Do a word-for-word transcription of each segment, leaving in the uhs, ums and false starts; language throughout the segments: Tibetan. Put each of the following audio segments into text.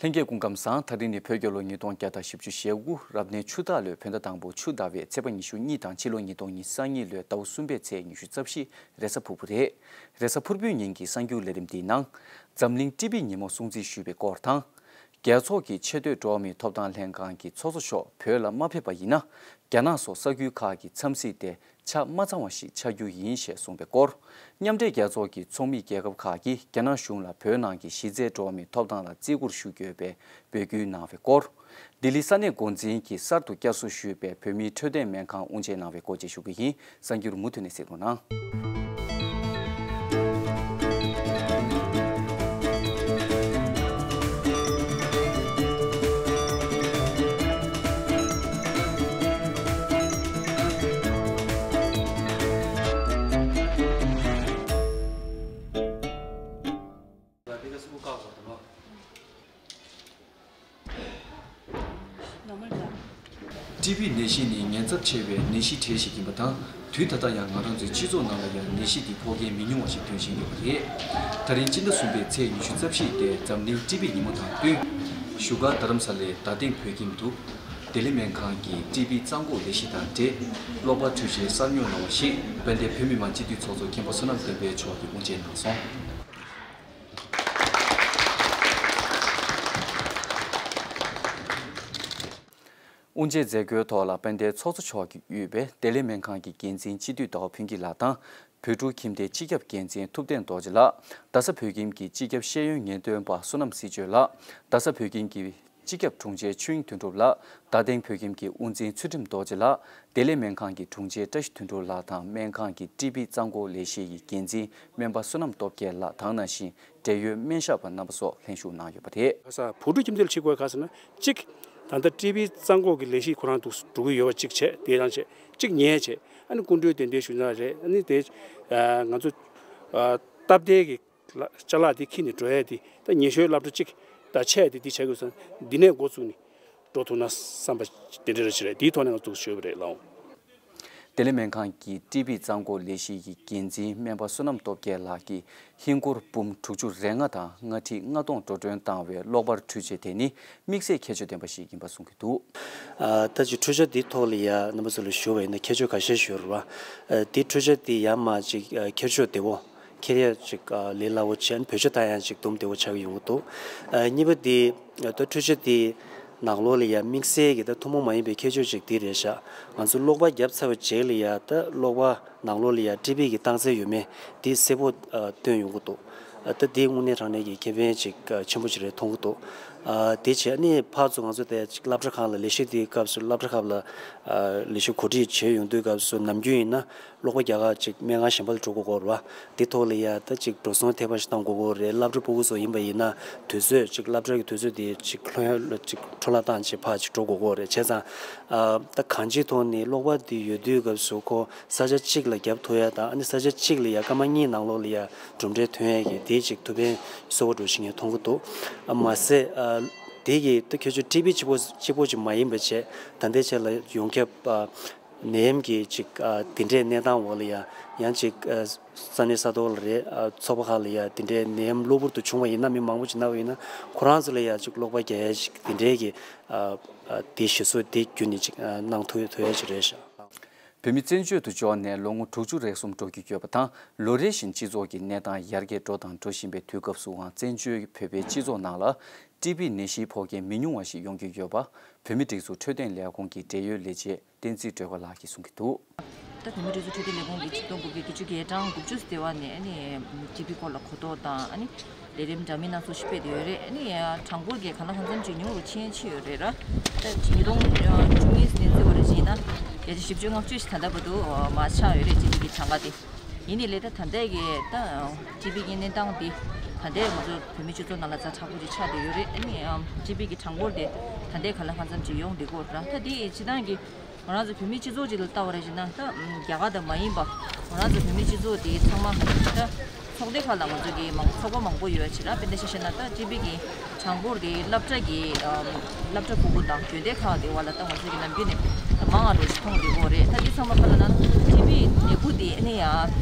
ལྷན་རྒྱས་སྐུ་ཁམས་བཟང་། ད་རིང་ནི་བོད་རྒྱལ་ལོ་ཉིས་སྟོང་བརྒྱ་དང་བཞི་བཅུ་ཞེ་དགུ་རབ་གནས་ཆུ་སྟག་ལོའི་བོད་ཟླ་དང་པོ་ཆུ་ཟླ་བའི་ཚེས་པ་ཉི་ཤུ་གཉིས་དང་ཕྱི་ལོ་ཉིས་སྟོང་ཉི་ཤུ་རྩ་གཉིས་ལོའི་ཟླ་བ་གསུམ་པའི་ཚེས་ཉི་ཤུ་རྩ་བཞི་རེས་གཟའ་ཕུར་བུ་རེད། རེས་གཟའ་ཕུར་བུའི་ཉིན་གྱི་གསར་འགྱུར་ལས་རིམ་འདིའི་ནང་། འཛམ་གླིང་ཊི་བི་ཉིན་མོ་སྲུང་བརྩི་ཞུས་པའི་སྐོར་དང་། རྒྱལ་ཚོགས་ཀྱི་ཆེས་མཐོའི་འགྲོ་བ་མིའི་ཐོབ་ཐང་ལྷན་ཁང་གི་ཚོགས་གཙོ་མཆོག་བོད་ལ་མ་ཕེབས་པ་ཡིན་ན། རྒྱ་ནག་སོགས་ས་ཁུལ་ཁག་གི་འཚམས་གཟིགས་དེ་ཆ་མ་ཚང་བ་ཞིག་ཆགས་རྒྱུ་ཡིན་ཞེས་གསུངས་པའི་སྐོར། མཉམ་འབྲེལ་རྒྱལ་ཚོགས་ཀྱི་ཚོགས་མི་རྒྱལ་ཁབ་ཁག་གིས་རྒྱ་ནག་གཞུང་ལ་བོད་ནང་གི་གཞི་རྩའི་འགྲོ་བ་མིའི་ཐོབ་ཐང་ལ་བརྩི་བཀུར་ཞུ་དགོས་པའི་འབོད་སྐུལ་གནང་བའི་སྐོར། ལྡི་ལི་ས་གནས་འགོ་འཛིན་གྱིས་གསར་དུ་བསྐྱར་གསོ་ཞུས་པའི་བོད་མིའི་འཕྲོད་བསྟེན་སྨན་ཁང་དབུ་འབྱེད་གནང་བའི་སྐོར་བཅས་ཞུ་གི་ཡིན། གསར་འགྱུར་མུ་མཐུད་ནས་གསན་རོགས་གནང་། ཊི་བི་ནད་གཞི་ནི་ཉེན་ཚབས་ཆེ་བའི་ནད་གཞི་གྲས་ཤིག་ཡིན་པ་དང་། དུས་ད་ལྟ་ཡང་ང་རང་ཚོའི་སྤྱི་ཚོགས་ནང་ལ་ཡང་ནད་གཞི་འདི་ཕོག་མཁན་མི་ཉུང་བ་ཞིག་ཐོན་བཞིན་ཡོད་པ་རེད། ད་རིང་སྤྱི་ཟླ་གསུམ་པའི་ཚེས་ཉི་ཤུ་རྩ་བཞི་སྟེ་འཛམ་གླིང་ཊི་བི་ཉིན་མོ་དང་བསྟུན། བཞུགས་སྒར་རྡ་རམ་ས་ལའི་རྡ་སྟེང་བོད་ཁྱིམ་དུ། བདེ་ལེགས་སྨན་ཁང་གི་ཊི་བི་གཙང་འགོག་ལས་གཞི་དང་འབྲེལ། གློག་པར་འཕྲུལ་ཆས་གསར་ཉོ་གནང་བ་ཞིག་དཔལ་ལྡན་བོད་མི་མང་སྤྱི་འཐུས་ཚོགས་གཙོ་མཁན་པོ་བསོད་ནམས་བསྟན་འཕེལ་མཆོག་གིས་དབུ་འབྱེད་གནང་སོང་། དབུ་འབྱེད་མཛད་སྒོའི་ཐོག་ལ་དཔལ་ལྡན་ཚོགས་གཙོ་མཆོག་གིས་དབུས་པའི་བདེ་ལེགས་སྨན་ཁང་གི་འགན་འཛིན་སྤྱི་འཐུས་ཟླ་བ་ཕུན་སྐྱིད་ལགས་དང་། བོད་ཕྲུག་ཁྱིམ་སྡེའི་སྤྱི་ཁྱབ་འགན་འཛིན་ཐུབ་བསྟན་རྡོ་རྗེ་ལགས། རྡ་ས་བོད་ཁྱིམ་གྱི་སྤྱི་ཁྱབ་ཤེས་ཡོན་ཉེན་རྟོག་པ་བསོད་ནམས་སྲིད་གཅོད་ལགས། རྡ་ས་བོད་ཁྱིམ་གྱི་སྤྱི་ཁྱབ་དྲུང་ཆེ་ཆོས་དབྱིངས་དོན་གྲུབ་ལགས། རྡ་སྟེང་བོད་ཁྱིམ་གྱི་དབུ་འཛིན་ཚུལ་ཁྲིམས་རྡོ་རྗེ་ལགས། བདེ་ལེགས་སྨན་ཁང་གི་དྲུང་ཆེ་བཀྲ་ཤིས་དོན་གྲུབ་ལགས་དང་སྨན་ཁང་གི་ཊི་བི་གཙང་འགོག་ལས་གཞི་ཡི་འགན་འཛིན་སྨན་པ་བསོད་ནམས་སྟོབས་རྒྱལ་ལགས་དང་ནང་བཞིན་འབྲེལ་ཡོད་སྨན་ཞབས་པ་རྣམ་པ་སོགས་ལྷན་ཞུགས་གནང་ཡོད་པ་རེད། ཁ་སང་བོད་ཕྲུག་ཁྱིམ་སྡེ་ལ་ཕྱིན་དགོས་ག་ཟེར་ན། གཅིག་ད་ལྟ་ཊི་བི་གཙང་འགོག་གི་ལས་གཞི་ཁོ་རང་འདུག་འགྲོ་གི་ཡོད་པ་གཅིག་བྱས། དེ་རང་བྱས། གཅིག་ཉལ་བྱས། ཨ་ནི་སྐུ་མགྲོན་གདན་འདྲེན་ཞུ་ན་རེད། ཨ་ནི་དེ་ང་ཚོ་སྟབས་བདེ་གི་ལ་ཅ་ལག་འདི་འཁྱེར་ནས་འགྲོ་ཡ་འདི་ད་ཉེ་ཤོས་སློབ་གྲྭ་གཅིག་ད་ཆད་དེ་འདི་བྱ་དགོས་སོང་། འདི་ནས་འགོ་བཙུགས་ནས་འགྲོ་ཐུབ་ན་བསམ་པ་དེ་འདྲ་རེ་ཞིག་རེད། འདིའི་ཐོག་ནས་ང་ཚོ་ཞུས་པ་རེད་ལགས། བདེ་ལེགས་སྨན་ཁང་གི་ཊི་བི་གཙང་འགོག་ལས་གཞི་ཡི་འགན་འཛིན་སྨན་པ་བསོད་ནམས་སྟོབས་རྒྱལ་ལགས་ཀྱིས་ཧིན་སྒོར་འབུམ་དྲུག་ཅུ་རེ་ལྔ་དང་ལྔ་ཁྲི་ལྔ་སྟོང་འགྲོ་གྲོན་བཏང་བའི་གློག་པར་འཕྲུལ་ཆས་དེ་ནི་དམིགས་བསལ་ཁྱད་ཆོས་ལྡན་པ་ཞིག་ཡིན་པ་གསུངས་ཀྱི་འདུག། ཨ་ད་ཅིག་འཕྲུལ་ཆས་འདིའི་ཐོག་ལ་ཡ་རྣམ་པ་ཚོ་ལ་ཞུ་བ་ཡིན་ན་ཁྱད་ཆོས་ཁ་ཤས་ཞུ་རུ་བ། ཨ་འདི་འཕྲུལ་ཆས་འདི་ཡ་མ་ཅིག་ཨ་འཁྱེར་ཕྱོགས་བདེ་བོ། འཁྱེར་ཡ་ཅིག་ཨ་ལས་སླ་བོ་བྱས། བེད་སྤྱོད་བཏང་ཡ་ཅིག་དུམ་བདེ་བོ་ཆགས་ཀྱི་ཡོང་གི་འདུག། ཨ་གཉིས་པ་འདི་ད་འཕྲུལ་ཆས་འདི་ནང་ལོགས་ལ་ཡ་དམིགས་བསལ་གྱི་ད་ཐུན་མོང་མ་ཡིན་པའི་ཁྱད་ཆོས་ཅིག་འདི་རེད་ཤག། ང་ཚོ་གློག་པར་བརྒྱབ་ཚར་བའི་རྗེས་ལ་ཡ་ད་གློག་པར་ནང་ལོགས་ལ་ཡ་ཊི་བི་གི་རྟགས་མཚན་ཡོད་མེད་འདི་གསལ་པོ་ཨ་སྟོན་ཡོང་གི་འདུག། ཨ་ད་འདི་དངོས་གནས་དྲང་གནས་ཀྱི་ཁེ་ཕན་ཅིག་ཨ་ཆེན་པོ་ཅིག་རེད་མཐོང་གི་འདུག། ཨ་དེ་བྱས་ནས་ཕར་ཚུར་ང་ཚོ་དེ་ཅིག་སློབ་གྲྭ་ཁག་ལ་ལས་གཞི་དེའི་སྐབས་སུ་སློབ་གྲྭ་ཁག་ལ་ཨ་ལས་གཞི་གོ་སྒྲིག་བྱས་ཡོང་དུས་སྐབས་སུ་ནམ་རྒྱུན་ཡིན་ན་གློག་པར་རྒྱག་ག་ཅིག་སྨན་ཁང་གཞན་པ་ལ་འགྲོ་དགོས་ཀྱི་ཡོད་རེད་བ། དེ་ཐོག་ལ་ཡ་ད་ཅིག་འགྲོ་སོང་ཐེབས་པ་ཞིག་བཏང་དགོས་ཀྱི་ཡོད་རེད། སློབ་གྲྭ་ཕྲུ་གུ་ཚོ་ཡིན་པ་ཡིན་ན་དུས་ཚོད་ཅིག་སློབ་གྲྭ་གི་དུས་ཚོད་དེ་ཅིག་འཕྲོ་ཡ་ཅིག་འཕྲོ་བརླག་བཏང་བྱས་ཕར་ཅིག་འགྲོ་དགོས་ཀྱི་ཡོད་རེད། བྱས་ཙང་ཨ་ད་གང་ཅིའི་ཐོག་ནས་གློག་པར་དེ་ཡོད་དུས་སྐབས་སུ་ཁོ་ས་ཆ་གཅིག་ལ་བརྒྱབ་ཐུབ་ཡ་དང་། ཨ་ནི་ས་ཆ་གཅིག་ལ་ཡ་སྐར་མ་གཉིས་ནང་ལོགས་ལ་ཡ་གྲུབ་འབྲས་ཐོན་ཡ་གི་དེ་ཅིག་ཐུགས་ཕན་གསོས་པ་འདྲ་ཞིག་ངས་མཐོང་གི་འདུག། ཨ་མ་ཟད་ཨ་དེ་གི་ད་ཁྱོད་ཚོ་ཊི་བི་གཅིག་པོ་གཅིག་པོ་ཅིག་མ་ཡིན་པ་བྱས། ད་ལྟའི་ཆ་ལ་ཡོངས་ཁྱབ་ཨ་ནད་ཡམས་ཀྱི་ཅིག་ཨ་དེ་འདྲའི་གནས་སྟངས་འོག་ལ་ཡ་ཡང་ཅིག་ཨ་ས་གནས་ས་ཐོག་ལ་རེད། ཨ་ཚོགས་པ་ཁག་ལ་ཡ་དེ་འདྲའི་ནད་ཡམས་གློ་བུར་དུ་བྱུང་བ་ཡིན་ན། མི་མང་པོ་ཅིག་ན་བ་ཡིན་ན་ཁོ་རང་ཚོ་ལ་ཡ་ཅིག་གློག་པར་རྒྱག་ཡ་ཅིག་དེ་འདྲའི་གི་ཨ་ཨ་དེ་གཞི་བཟོ་དེ་བརྒྱུད་ནས་ཅིག་ཨ་གནང་ཐུབ་ཐུབ་ཡ་ཅིག་རེད་ཤག། བོད་མི་བཙན་བྱོལ་དུ་འབྱོར་ནས་ལོ་ངོ་དྲུག་ཅུ་རེ་གསུམ་འགྲོ་རྒྱུ་ཡོད་པ་དང་། ལོ་རེ་བཞིན་སྤྱི་ཚོགས་ཀྱི་གནས་སྟངས་ཡར་རྒྱས་འགྲོ་དང་འགྲོ་བཞིན་པའི་དུས་སྐབས་སུའང་བཙན་བྱོལ་བོད་པའི་སྤྱི་ཚོགས་ནང་ལ་ཊི་བི་ནད་གཞི་ཕོག་མཁན་མི་ཉུང་བ་ཞིག་ཡོང་གི་ཡོད་པ། བོད་མིའི་སྒྲིག་འཛུགས་འཕྲོད་བསྟེན་ལས་ཁུངས་ཀྱི་འབྲེལ་ཡོད་ལས་བྱེད་བསྟན་འཛིན་སྒྲོལ་དཀར་ལགས་ཀྱིས་གསུང་གི་འདུག། ད་བོད་མིའི་སྒྲིག་འཛུགས་འཕྲོད་བསྟེན་ལས་ཁུངས་ཀྱིས་ཆིག་སྟོང་དགུ་བརྒྱ་བརྒྱད་ཅུ་གི་གྲངས་དགུ་བཅུ་ཟེར་བ་ནས་ཨ་ནི་ཊི་བི་སྐོར་ལ་གོ་རྟོགས་དང་། ཨ་ནི་ལས་རིམ་འདྲ་མིན་སྣ་ཚོགས་ཤིག་སྤེལ་བསྡད་ཡོད་རེད། ཨ་ནི་གྲངས་འབོར་གྱི་གང་ལ་གང་འཚམ་ཅིག་ཉུང་རུ་ཕྱིན་ཕྱིན་ཡོད་རེད་ར། ད་ཉིས་སྟོང་བཅུ་གཉིས་ནས་བརྩི་བ་རེད་བྱས་ན་བརྒྱ་ཆ་བཞི་བཅུ་ལྔ་བཅུ་ཞིག་ད་ལྟ་བར་དུ་མར་ཆག་ཡོད་རེད། ཊི་བི་གི་གྲངས་ཀ་དེ། ཡིན་ནའི་ལས་ད་ད་ལྟའི་གི་ད་ཊི་བི་གི་གནས་སྟངས་དེ་ད་ལྟའི་ང་ཚོ་བོད་མི་སྤྱི་ཚོགས་ནང་ལ་ཛ་དྲག་པོ་ཅིག་ཆགས་བསྡད་ཡོད་རེད། ཨ་ནི་ཊི་བི་གི་གྲངས་འབོར་དེ་ད་ལྟའི་གང་ལ་གང་འཚམ་ཅིག་ཡོང་བསྡད་ཀྱི་ཡོད་རེད་ར། ད་དེ་སྤྱིར་བཏང་གི་ང་རང་ཚོ་བོད་མིའི་སྤྱི་ཚོགས་ཅིག་ལ་ལྟ་བ་རེད་བྱས་ན། ད་རྒྱ་གར་དང་མ་ཡིན་པ་ང་རང་ཚོ་བོད་མིའི་སྤྱི་ཚོགས་དེ་ཚང་མ་ད་ཚོགས་སྡེ་ཁག་ལ་ང་ཚོ་གི་མང་ཚོགས་པ་མང་པོ་ཡོད་བྱས་ར། དཔེར་ན་ཆ་བཞག་ན་ད་ཊི་བི་གི་གྲངས་འབོར་དེ་སློབ་གྲྭ་གི་སློབ་གྲྭ་ཕྲུ་གུ་དང་དགོན་སྡེ་ཁག་དེ་བ་ལ་ད་ང་ཚོ་གི་ནམ་རྒྱུན་ནས་ད་མང་བ་འགྲོ་ཞིག་མཐོང་བསྡད་ཀྱི་ཡོད་རེད། ད་དེ་ཚང་མ་ག་ལ་ན་ཊི་བི་ནད་འབུ་དེ་ཨ་ནི་ཡ་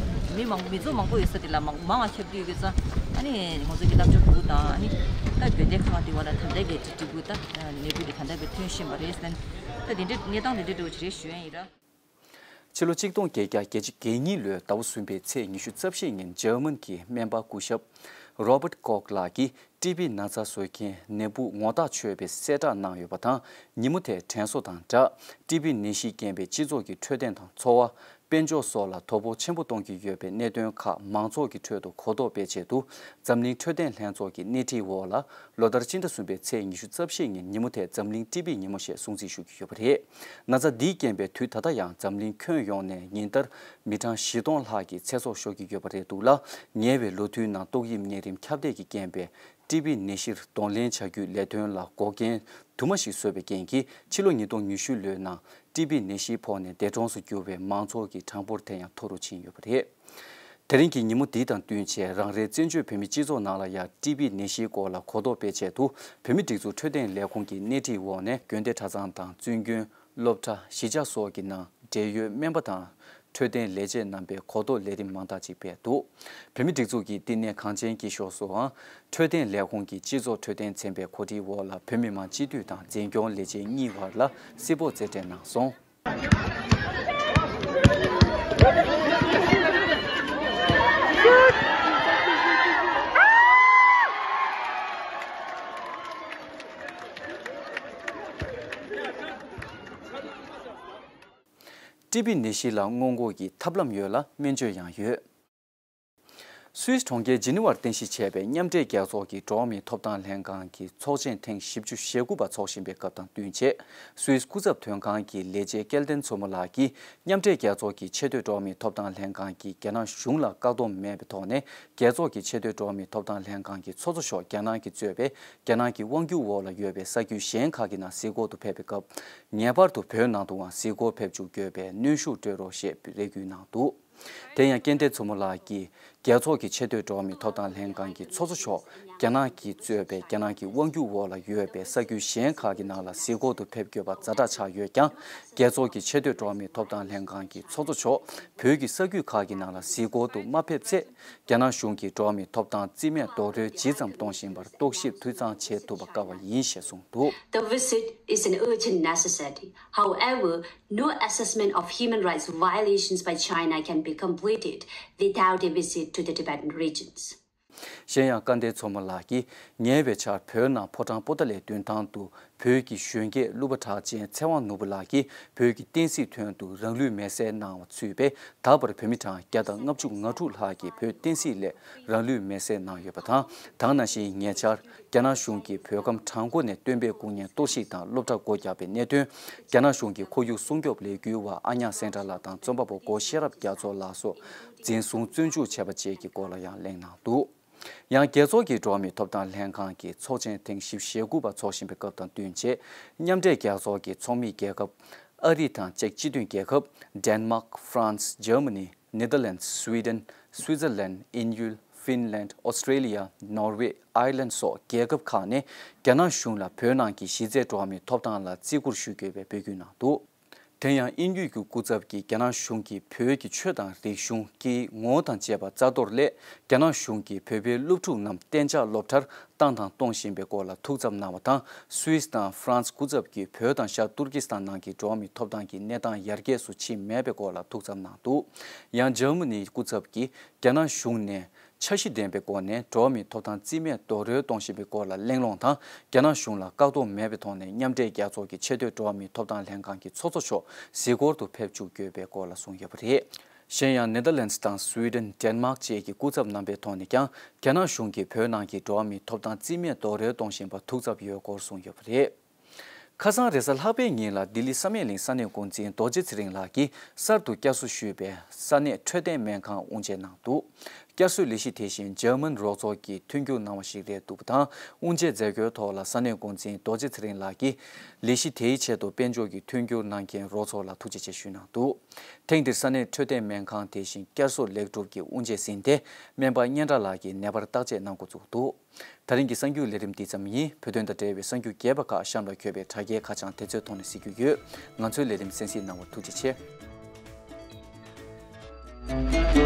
མི་མང་མི་ཚོགས་མང་པོ་ཡོད་ས་དེ་ལ་མང་མང་བ་ཁྱབ་ཀྱི་ཡོད་ཙང་། ཨ་ནི་ང་ཚོ་གི་སློབ་གྲྭ་ཕྲུ་གུ་དང་ཨ་ནི་ ད་དགོན་སྡེ་ཁག་དེ་བ་ལ་ད་ལྟ་གི་ཏྲི་ཏྲི་གུ་ད་ནད་འབུ་དེ་ད་ལྟ་གི་ཐོན་བཞིན་པ་རེད་ཟེར། ད་དེ་འདྲའི་གནས་སྟངས་དེ་འདྲ་འདྲ་བོ་ཅིག་རེད་ཞུ་ཡ་ཡིན་ར། ཕྱི་ལོ་གཅིག་སྟོང་བརྒྱད་བརྒྱ་གྱ་གཉིས་ལོའི་ཟླ་བ་གསུམ་པའི་ཚེས་ཉི་ཤུ་རྩ་བཞི་ཉིན་འཇར་མན་གྱི་སྨན་པ་སྐུ་ཞབས་Robert Koch ལགས་ཀྱིས་ཏྲི་པི་ན་ཚ་བཟོ་མཁན་ནད་འབུ་ངོ་རྟགས་ཆོད་པའི་གསལ་བསྒྲགས་གནང་ཡོད་པ་དང་། ཉིན་མོ་དེར་དྲན་གསོ་དང་སྦྲགས་ཏྲི་པི་ནད་གཞིས་རྐྱེན་པས་སྤྱི་ཚོགས་ཀྱི་འཕྲོད་བསྟེན་དང་འཚོ་བ། དཔལ་འབྱོར་སོགས་ལ་དོ་ཕོག་ཆེན་པོ་གཏོང་གི་ཡོད་པའི་གནད་དོན་ཁག་མང་ཚོགས་ཀྱི་ཁྲོད་དུ་གོ་རྟོགས་སྤེལ་ཆེད་དུ། འཛམ་གླིང་འཕྲོད་བསྟེན་ལྷན་ཚོགས་ཀྱི་སྣེ་ཁྲིད་འོག་ལ། ལོ་ལྟར་སྤྱི་ཟླ་གསུམ་པའི་ཚེས་ཉི་ཤུ་རྩ་བཞི་ཉིན་ཉིན་མོ་དེ་འཛམ་གླིང་ཏྲི་པི་ཉིན་མོ་ཞེས་སྲུང་བརྩི་ཞུ་གི་ཡོད་པ་རེད། ན་ཚ་འདིའི་རྐྱེན་པས་དུས་ད་ལྟ་ཡང་འཛམ་གླིང་ཁྱོན་ཡོངས་ནས་ཉིན་ལྟར་མི་གྲངས་བཞི་སྟོང་ལྷག་གིས་ཚེ་སྲོག་ཤོར་གྱི་ཡོད་པ་རེད་འདུག་ལ། ཉེ་བའི་ལོ་དུས་ནང་ཏོག་དབྱིབས་གཉན་རིམས་ཁྱབ་གདལ་གྱི་རྐྱེན་པས། ཏྲི་པི་ནད་གཞིར་གདོང་ལེན་བྱ་རྒྱུའི་ལས་དོན་ལ་འགོག་རྐྱེན་དུ་མ་ཞིག་བཟོས་པའི་རྐྱེན་གྱིས། ཕྱི་ལོ་ཉིས་སྟོང་ཉི་ཤུ་ལོའི་ནང་ཏྲི་པི་ནད་གཞིས་ཕོག་ནས་འདས་གྲོངས་སུ་གྱུར་བའི་མང་ཚོགས་ཀྱི་གྲངས་འབོར་དེ་ཡང་མཐོ་རུ་ཕྱིན་ཡོད་པ་རེད། དེ་རིང་གི་ཉིན་མོ་འདི་དང་བསྟུན་བྱས། རང་རེའི་བཙན་བྱོལ་བོད་མིའི་སྤྱི་ཚོགས་ནང་ལ་ཡང་ཏྲི་པི་ནད་གཞིའི་སྐོར་ལ་གོ་རྟོགས་སྤེལ་ཆེད་དུ། བོད་མིའི་སྒྲིག་འཛུགས་འཕྲོད་བསྟེན་ལས་ཁུངས་ཀྱི་སྣེ་ཁྲིད་འོག་ནས། དགོན་སྡེ་གྲྭ་ཚང་དང་བཙུན་དགོན། སློབ་གྲྭ། གཞིས་ཆགས་སོགས་ཀྱི་ནང་འབྲེལ་ཡོད་སྨན་པ་དང་། འཕྲོད་བསྟེན་ལས་བྱེད་རྣམ་པས་གོ་རྟོགས་ལས་རིམ་མང་དག་ཅིག་སྤེལ་འདུག། བོད་མིའི་སྒྲིག་འཛུགས་ཀྱི་བསྟི་གནས་གངས་ཅན་སྐྱིད་གཤོངས་སུའང་། འཕྲོད་བསྟེན་ལས་ཁུངས་ཀྱི་སྤྱི་ཚོགས་འཕྲོད་བསྟེན་ཚན་པའི་གོ་སྒྲིག་འོག་ལ། བོད་མི་མང་སྤྱི་འཐུས་དང་འཛིན་སྐྱོང་ལས་བྱེད་གཉིས་བར་ལ་སིལ་སྤོགས་རྩེད་འགྲན་གནང་སོང་། ཏྲི་པི་ནད་གཞི་ལ་སྔོན་འགོག་གི་ཐབས་ལམ་ཡོད་ལ། སྨན་བཅོས་ཡང་ཡོད། སུད་སི་གྲོང་ཁྱེར་ཇི་ནི་ཝར་རྟེན་གཞི་བྱས་པའི་མཉམ་འབྲེལ་རྒྱལ་ཚོགས་ཀྱི་འགྲོ་བ་མིའི་ཐོབ་ཐང་ལྷན་ཁང་གི་ཚོགས་ཆེན་ཐེངས་བཞི་བཅུ་ཞེ་དགུ་པ་འཚོགས་བཞིན་པའི་སྐབས་དང་བསྟུན་བྱས། སུད་སི་སྐུ་ཚབ་དོན་ཁང་གི་ལས་བྱེད་སྐལ་ལྡན་མཚོ་མོ་ལགས་ཀྱིས། མཉམ་འབྲེལ་རྒྱལ་ཚོགས་ཀྱི་ཆེས་མཐོའི་འགྲོ་བ་མིའི་ཐོབ་ཐང་ལྷན་ཁང་གིས་རྒྱ་ནག་གཞུང་ལ་བཀག་སྡོམ་མེད་པའི་ཐོག་ནས། རྒྱལ་ཚོགས་ཀྱི་ཆེས་མཐོའི་འགྲོ་བ་མིའི་ཐོབ་ཐང་ལྷན་ཁང་གི་ཚོགས་གཙོ་མཆོག་རྒྱ་ནག་གིས་གཙོས་པའི་རྒྱ་ནག་གི་དབང་སྒྱུར་འོག་ལ་ཡོད་པའི་ས་ཁུལ་གཞན་ཁག་གི་ནང་གཟིགས་སྐོར་དུ་ཕེབས་པའི་སྐབས། ངེས་པར་དུ་བོད་ནང་དུའང་གཟིགས་སྐོར་ཕེབས་བཅུག་དགོས་པའི་གནོན་ཤུགས་སྤྲོད་རོགས་ཞེས་རེ་སྐུལ་གནང་འདུག། དེ་ཡང་སྐལ་ལྡན་མཚོ་མོ་ལགས་ཀྱིས། རྒྱལ་ཚོགས་ཀྱི་ཆེས་མཐོའི་འགྲོ་བ་མིའི་ཐོབ་ཐང་ལྷན་ཁང་གི་ཚོགས་གཙོ་མཆོག་རྒྱ་ནག་གིས་གཙོས་པའི་རྒྱ་ནག་གི་དབང་སྒྱུར་འོག་ལ་ཡོད་པའི་ས་ཁུལ་གཞན་ཁག་གི་ནང་ལ་གཟིགས་སྐོར་དུ་ཕེབས་དགོས་པ་ཛ་དྲག་ཆགས་ཡོད་ཀྱང་། རྒྱལ་ཚོགས་ཀྱི་ཆེས་མཐོའི་འགྲོ་བ་མིའི་ཐོབ་ཐང་ལྷན་ཁང་གི་ཚོགས་གཙོ་མཆོག་བོད་ཀྱི་ས་ཁུལ་ཁག་གི་ནང་ལ་གཟིགས་སྐོར་དུ་མ་ཕེབས་ཚེ། རྒྱ་ནག་གཞུང་གིས་འགྲོ་བ་མིའི་ཐོབ་ཐང་རྩིས་མེད་རྡོག་རོལ་ཇི་ཙམ་གཏོང་བཞིན་པར་རྟོག་ཞིབ་འཐུས་ཚང་བྱེད་ཐུབ་པ་དཀའ་བ་ཡིན་ཞེས་གསུངས་འདུག། The visit is an urgent necessity. However, no assessment of human rights violations by China can be completed without a visit to the Tibetan regions. གཞན་ཡང་སྐལ་ལྡན་མཚོ་མོ་ལགས་ཀྱིས། ཉེ་བའི་ཆར་བོད་ནང་ཕོ་བྲང་པོ་ཏཱ་ལའི་མདུན་ཐང་དུ། བོད་ཀྱི་གཞོན་སྐྱེས་གླུ་པ་གྲགས་ཅན་ཚེ་དབང་ནོར་བུ་ལགས་ཀྱིས། བོད་ཀྱི་བསྟན་སྲིད་དོན་དུ་རང་ལུས་མེར་སྲེག་གནང་བ་ཚུད་པས། ད་བར་བོད་མི་གྲངས་བརྒྱ་དང་ལྔ་བཅུ་ང་དྲུག་ལྷག་གིས་བོད་བསྟན་སྲིད་སླད་རང་ལུས་མེར་སྲེག་གནང་ཡོད་པ་དང་། དེ་ནང་བཞིན་ཉེ་ཆར། རྒྱ་ནག་གཞུང་གིས་བོད་ཁམས་བྲག་འགོ་ནས་སྟོན་པའི་སྐུ་བརྙན་གཏོར་བཤིག་དང་སློབ་གྲྭ་སྒོ་བརྒྱབ་པའི་གནད་དོན། རྒྱ་ནག་གཞུང་གི་ཁོར་ཡུག་སྲུང་སྐྱོབ་ལས་འགུལ་བ་ཨ་ཉག་སེང་བྲག་ལགས་དང་རྩོམ་པ་པོ་སྒོ་ཤེས་རབ་རྒྱ་མཚོ་ལགས་སོགས་འཛིན་བཟུང་བཙོན་འཇུག་བྱས་པ་བཅས་ཀྱི་སྐོར་ལ་ཡང་གླེང་གནང་འདུག། ཡང་རྒྱལ་ཚོགས་ཀྱི་འགྲོ་བ་མིའི་ཐོབ་ཐང་ལྷན་ཁང་གི་ཚོགས་ཆེན་ཐེངས་བཞི་བཅུ་ཞེ་དགུ་པ་འཚོགས་བཞིན་པའི་སྐབས་དང་བསྟུན་བྱས། མཉམ་འབྲེལ་རྒྱལ་ཚོགས་ཀྱི་ཚོགས་མི་རྒྱལ་ཁབ་ཨ་རི་དང་ཅེཀ་སྤྱི་མཐུན་རྒྱལ་ཁབ། ཌེན་མཱག། ཧྥ་རན་སི། འཇར་མ་ནི། ནེ་དར་ལེན་སི། སུའི་ཌེན། སུའི་ཙར་ལན། དབྱིན་ཡུལ། ཧྥིན་ལན། ཨོ་སི་ཀྲེ་ལི་ཡ། ནོར་ཝེ། ཨའི་ལན་སོགས་རྒྱལ་ཁབ་ཁག་ནས་རྒྱ་ནག་གཞུང་ལ་བོད་ནང་གི་གཞི་རྩའི་འགྲོ་བ་མིའི་ཐོབ་ཐང་ལ་བརྩི་བཀུར་ཞུ་དགོས་པའི་འབོད་སྐུལ་གནང་འདུག། དེ་ཡང་དབྱིན་ཡུལ་གྱི་སྐུ་ཚབ་ཀྱིས་རྒྱ་ནག་གཞུང་གིས་བོད་ཀྱི་ཆོས་དང་རིག་གཞུང་སྐྱེ་ངོ་དང་བཅས་པ་རྩ་གཏོར་སླད། རྒྱ་ནག་གཞུང་གིས་བོད་པའི་སློབ་ཕྲུག་རྣམས་གཏན་འཇགས་སློབ་གྲྭར་བཏང་དང་གཏོང་བཞིན་པའི་སྐོར་ལ་ཐུགས་འཚབ་གནང་བ་དང་། སུད་སི་དང་ཧྥ་རན་སི་སྐུ་ཚབ་ཀྱིས་བོད་དང་ཤར་ཏུར་ཀི་སི་ཐན་ནང་གི་འགྲོ་བ་མིའི་ཐོབ་ཐང་གི་གནས་སྟངས་ཡར་རྒྱས་སུ་ཕྱིན་མེད་པའི་སྐོར་ལ་ཐུགས་འཚབ་གནང་འདུག། ཡང་འཇར་མ་ནིའི་སྐུ་ཚབ་ཀྱིས་རྒྱ་ནག་གཞུང་ནས་འཆར་གཞི་ལྡན་པའི་སྒོ་ནས་འགྲོ་བ་མིའི་ཐོབ་ཐང་རྩིས་མེད་རྡོག་རོལ་གཏོང་བཞིན་པའི་སྐོར་ལ་གླེང་སློང་དང་། རྒྱ་ནག་གཞུང་ལ་བཀག་སྡོམ་མེད་པའི་ཐོག་ནས་མཉམ་འབྲེལ་རྒྱལ་ཚོགས་ཀྱི་ཆེས་མཐོའི་འགྲོ་བ་མིའི་ཐོབ་ཐང་ལྷན་ཁང་གི་ཚོགས་གཙོ་མཆོག་གཟིགས་སྐོར་དུ་ཕེབས་བཅུག་དགོས་པའི་སྐོར་ལ་གསུངས་ཡོད་པ་རེད། གཞན་ཡང་ནེ་དར་ལན་སི་དང་སུའི་ཌེན། ཌེན་མཱག་བཅས་ཀྱི་སྐུ་ཚབ་རྣམ་པའི་ཐོག་ནས་ཀྱང་། རྒྱ་ནག་གཞུང་གིས་བོད་ནང་གི་འགྲོ་བ་མིའི་ཐོབ་ཐང་རྩིས་མེད་རྡོག་རོལ་གཏོང་བཞིན་པར་ཐུགས་འཚབ་ཡོད་སྐོར་གསུངས་ཡོད་པ་རེད། ཁ་སང་རེས་གཟའ་ལྷག་པའི་ཉིན་ལ་ལྡི་ལི་ས་མེད་གླིང་ས་གནས་འགོ་འཛིན་རྡོ་རྗེ་ཚེ་རིང་ལགས་ཀྱིས་གསར་དུ་བསྐྱར་གསོ་ཞུས་པའི་ས་གནས་འཕྲོད་བསྟེན་སྨན་ཁང་དབུ་འབྱེད་གནང་འདུག། བསྐྱར་གསོའི་ལས་གཞི་དེ་བཞིན་འཇར་མན་རོགས་ཚོགས་ཀྱིས་མཐུན་འགྱུར་གནང་བ་ཞིག་རེད་འདུག་པ་དང་། དབུ་འབྱེད་མཛད་སྒོའི་ཐོག་ལ་ས་གནས་འགོ་འཛིན་རྡོ་རྗེ་ཚེ་རིང་ལགས་ཀྱིས། ལས་གཞི་དེའི་ཆེད་དུ་དཔལ་འབྱོར་གྱི་མཐུན་འགྱུར་གནང་མཁན་རོགས་ཚོགས་ལ་ཐུགས་རྗེ་ཆེ་ཞུས་གནང་འདུག། ཐེངས་འདིར་ས་གནས་འཕྲོད་བསྟེན་སྨན་ཁང་དེ་བཞིན་བསྐྱར་གསོ་ལེགས་གྲུབ་ཀྱི་དབུ་འབྱེད་ཟིན་ཏེ། སྨན་པ་སྙན་གྲགས་ལགས་ཀྱིས་ནད་པར་བརྟག་དཔྱད་གནང་འགོ་བཙུགས་འདུག། ད་རིང་གི་གསར་འགྱུར་ལས་རིམ་འདི་ཙམ་ཡིན། བོད་དོན་དང་འབྲེལ་བའི་གསར་འགྱུར་རྒྱས་པ་ཁག་གཤམ་ལ་འཁོད་པའི་དྲ་རྒྱའི་ཁ་བྱང་དེ་ཚོའི་ཐོག་ནས་གཟིགས་རྒྱུ་ཡོད། ང་ཚོའི་ལས་རིམ་གསན་གཟིགས་གནང་བར་ཐུགས་རྗེ་ཆེ།